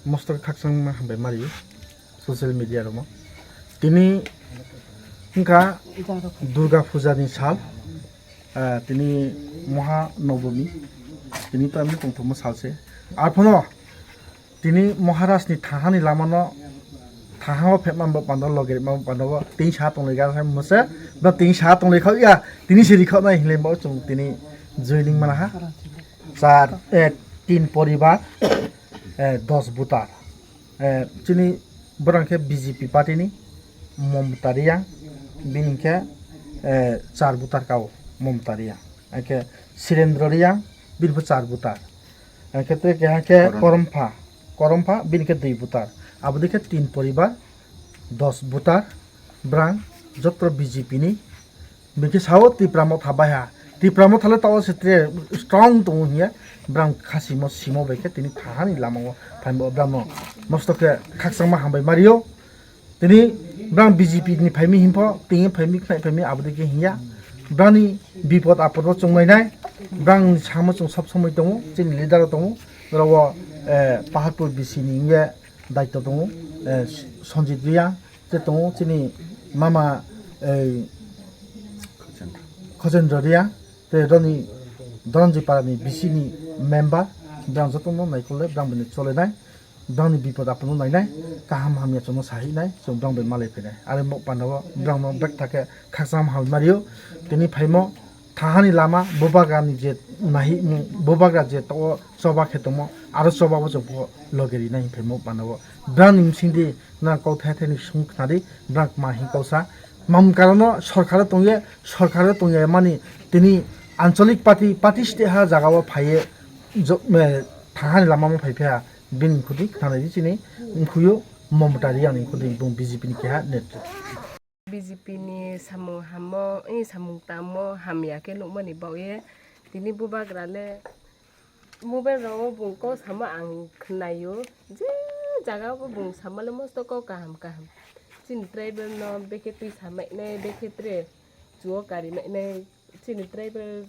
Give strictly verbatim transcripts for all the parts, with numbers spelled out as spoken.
Mosto khakchangma hambai mari social media rokno. Tini wngkha Durga Puja ni sal, ah, tini Maha Nobami, tini to ami tongthokma sal se. Arphuno tini Maharaj ni thahani lamano thahango phepma bo panda loge ma panda bo tini sa tonglai ga mose ba tini sa tonglai khao ya tini se rikhao nai hinlai bo chung tini joining mana ha. Char, eh, tin poribar, eh, dos butar. Eh, chini borang khe B J P party ni Momta Riyang, bini khe, eh, char butar kao Momta Riyang. Hingkhe Sirendra Riyang, bini bo char butar. Hingkhe tei keha khe Koron. Korompha, Korompha, bini khe dui butar. Aboni khe tin poribar, dos butar, brang jotro B J P ni Bini khe sao Tipra Motha bai ha. Tipra Motha le tao se tre strong tongo hiya. Brang khasimo simo bai khe tini thahani lamao phaimo bramo. Mosto khe khakchangma hambai mario. Tini brang B J P ni phaimi himpho, tini phaimi khnai phaimi abodi khe hiya. Brani bipod apod no chungnai nai. Brang samo chung sab somoi tongo, chini leader tongo. Oro, eh, Paharpur B C ni hiya daityo tongo, eh, Sanjit Riyang. Tei tongo chini mama, ei, Khojendra Riyang, tei roni Doranjui para ni B C ni member, brang joto no naikolnai, brang bini cholenai, brang ni bipod apod no nainai, kaham hamya chwng no sahinai, chwng brang bai malai phainai. Are mo panda o brang no bek thake khakchang ham mario, tini phaimo, Thahani lama bubagra ni je nahi, bubagra je to choba khe tongmo, aro choba bo chwng loge rinai hinphai mo panda o. Brang ni bising di nang kok thai thai ni sung khna di, brang ma hin kok sa. Mam karon no sorkar o tong ye, sorkar o tong ye mani tini ancholik party, party state ha jaga o phai ye jo-, eh, thahani lama mo phai pha bini khudi khna di chini mkhuyo Momta Riyang ni khudi bung B J P ni keha netri. B J P ni samung hamo, eh, samung tamo hamya khe nukmani bagwi tini bubagra le mobile rok o bung kok samo ang khwnaio, je jaga o bung samo le mosto kok kaham kaham. Chini tribal no bekhe twi samai nai, bekhe tre chuo kari mai nai, chini tribal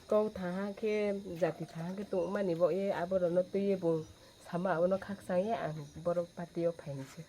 kok thaha khe, jati thaha khe tongmani bagwi aborok no twiwi bung samo abono khakchang ye ang borok party o phainai se.